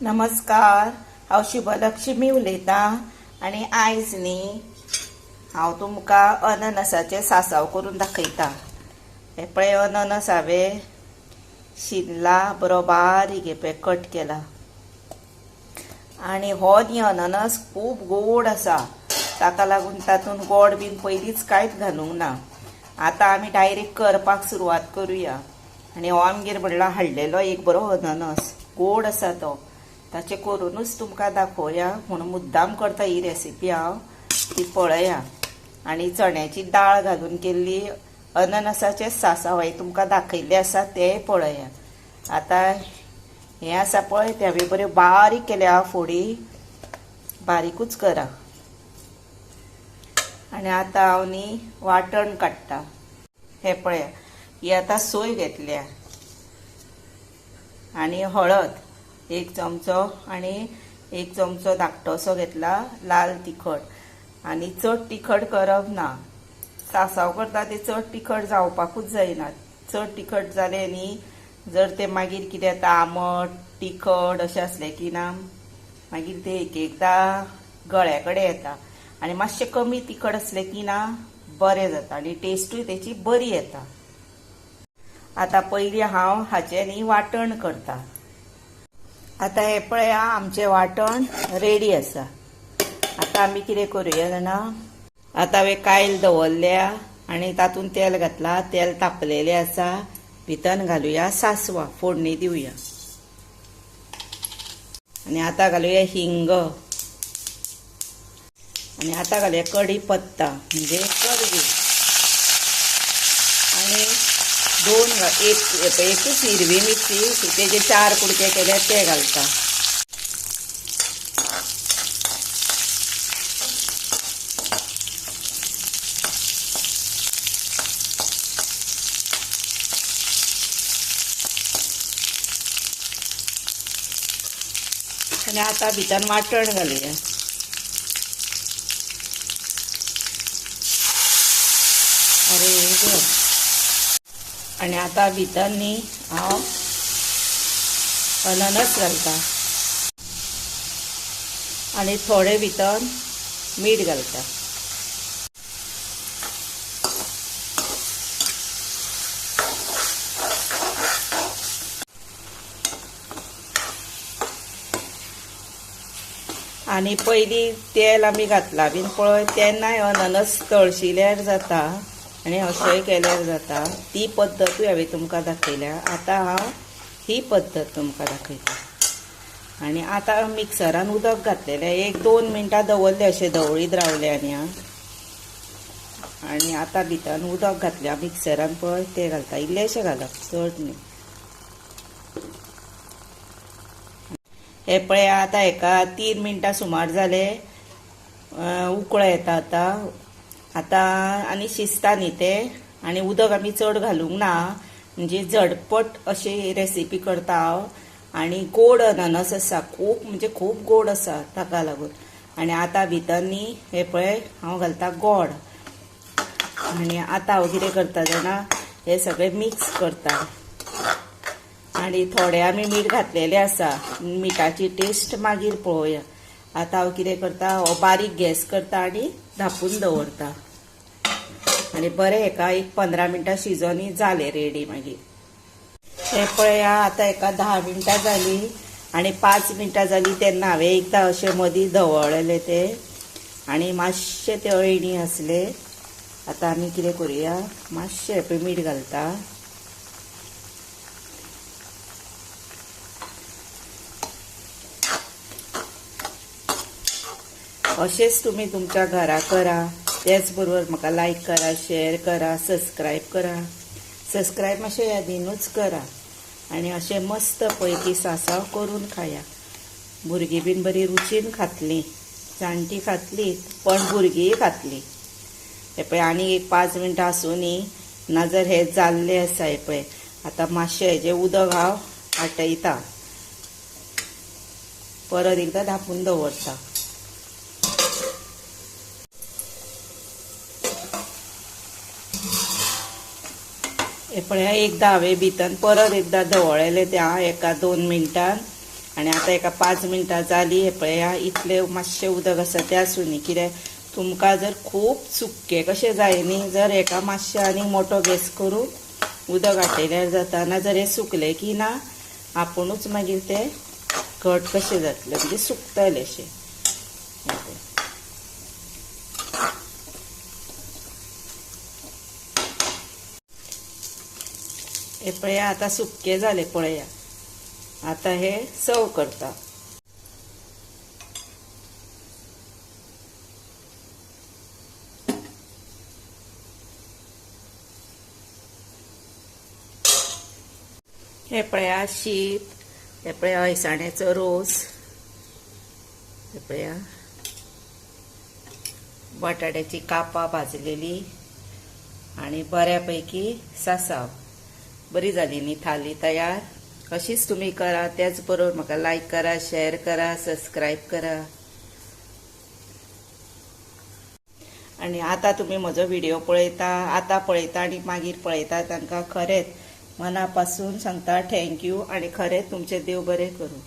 नमस्कार, हांव शुभलक्ष्मी उलयतां आनी आयज न्ही हांव तुमकां अननसाचें सांसव करून दाखयता. हें पळय अननस हांवें शिनला बरो बारीक हे पळय कट केला आनी हो न्ही अननस खूब गोड आसा, ताका लागून तातूंत गोड बीन पयलींच कांयच घालूंक ना. आतां आमी डायरेक्ट करपाक सुरवात करुया. आनी हो आमगेर म्हणल्यार हाडलेलो एक बरो अननस, गोड आसा तो, ताचे करूनच तुमकां दाखोवया म्हणून मुद्दाम करता ही रेसिपी हांव, ती पळया. आनी चण्याची दाळ घालून केल्ली अननसाचे सांसव हांवें तुमकां दाखयल्ले आसा तेय पळया. आतां हें आसा पळय तें हांवें बऱ्यो बारीक केल्या, फोडी बारीकूच करा. आनी आतां हांव न्ही वांटण काडटा. हें पळया, ही आतां सोय घेतल्या आनी हळद एक चमचो आनी एक चमचो धाकटोसो घेतला लाल तिखट. आनी चड तिखट करप ना, सांसव करता ते चड तिखट जावपाकूच जायना. चड तिखट जालें न्ही जर ते मागीर कितें जाता, आमट तिखट अशें आसलें की ना मागीर ते एक एकदां गळ्या कडेन येता. आनी मातशें कमी तिखट आसलें की ना बरें जाता आनी टेस्टूय तेची बरी येता. आतां पयलीं हांव हाचें न्ही वांटण करता. आतां हें पळया आमचें वांटण रेडी आसा. आतां आमी कितें करुया जाणा, आतां हांवें कायल दवरल्या आनी तातूंत तेल घातलां, तेल तापलेलें आसा, भितर घालुया सांसवां, फोडणी दिवया. आनी आतां घालुया हिंग आनी आतां घालुया कडी पत्ता म्हणजे करवी. आनी दोन एकूच हिरवी मिरची तेजे 4 कुडके केले ते घालता. आनी आतां भितर वांटण घालुया. अरे देवा. आनी आतां भितर न्ही हांव अननस घालता आनी थोडे भितर मीठ घालता. आनी पयलीं तेल आमी घातलां बीन पळय तेन्नाय अननस तळशिल्यार जाता आनी अशेंय केल्यार जाता. ती पद्दतूय हांवें तुमकां दाखयल्या, आतां हांव ही पद्दत तुमकां दाखयता. आनी आतां मिक्सरान उदक घातलेलें, 1-2 मिनटां दवरलें अशें धवळीत रावलें. आनी आनी आतां भितर उदक घातल्या मिक्सरान पळय तें घालता, इल्लेशें घालप चड न्ही. हें पळय आतां हेका 3 मिनटां सुमार जाले, उकळो येता आतां. आतां आनी शिजता न्ही तें, आनी उदक आमी चड घालूंक ना, म्हणजे झटपट अशी रेसिपी करता हांव. आनी गोड अननस आसा, खूब म्हणजे खूब गोड आसा ताका लागून. आनी आतां भितर न्ही हें पळय हांव घालता गोड. आनी आतां हांव कितें करता जाणा, हें सगळें मिक्स करता. आनी थोडे आमी मीठ घातलेलें आसा, मिठाची टेस्ट मागीर पळोवया. आतां हांव कितें करता, हो बारीक गॅस करता आनी धांपून दवरता. आनी बरें हेका एक 15 मिनटां शिजोवन जालें रेडी. मागीर हें पळया आतां हेका 10 मिनटां जालीं आनी 5 मिनटां जालीं तेन्ना हांवें एकदां अशें मदीं धवळलें तें आनी मातशें तें अळणी आसलें. आतां आमी कितें करुया, मातशें पळय मीठ घालता. अशेंच तुमी तुमच्या घरा करा. तेच बरोबर म्हाका लायक करा, शेअर करा, सबस्क्रायब करा. सबस्क्रायब मातशें यादीनूच करा. आनी अशें मस्त पैकी सांसव करून खाया. भुरगीं बीन बरी रुचीन खातलीं, जाणटीं खातलीं पण भुरगींय खातलीं. हें पळय आनी एक 5 मिनटां आसूं न्ही, ना जर हें जाल्लें आसा. हें पळय आतां मातशें हेजें उदक हांव आटयता, परत एकदां धांपून दवरता. हे पळया एकदां हांवें भितर परत एकदां धवळलें तें 1-2 मिनटान. आनी आतां एका 5 मिनटां जाली. हे पळया इतलें मातशें उदक आसा तें आसूं न्ही. कित्याक तुमकां जर खूब सुक्कें कशें जाय न्ही, जर हेका मातशें आनी मोटो गॅस करून उदक आटयल्यार जाता. ना जर हें सुकलें की ना आपुणूच मागीर तें घट कशें जातलें, म्हणजे सुकतलें अशें. हे पळया आतां सुक्कें जालें पळया. आतां हे सर्व करता. हे पळया शीत, हे पळया अळसाण्याचो रोस, हे पळया बटाट्याची कापां भाजलेली आनी बऱ्यापैकी सासाव. बरी जाली न्ही थाली तयार. अशीच तुमी करा. त्याच बरोबर म्हाका लायक करा, शेअर करा, सबस्क्रायब करा. आनी आतां तुमी म्हजो व्हिडिओ पळयता, आतां पळयता आनी मागीर पळयता, तांकां खरेंच मना पासून सांगता thank you. आनी खरेंच तुमचें देव बरें करूं.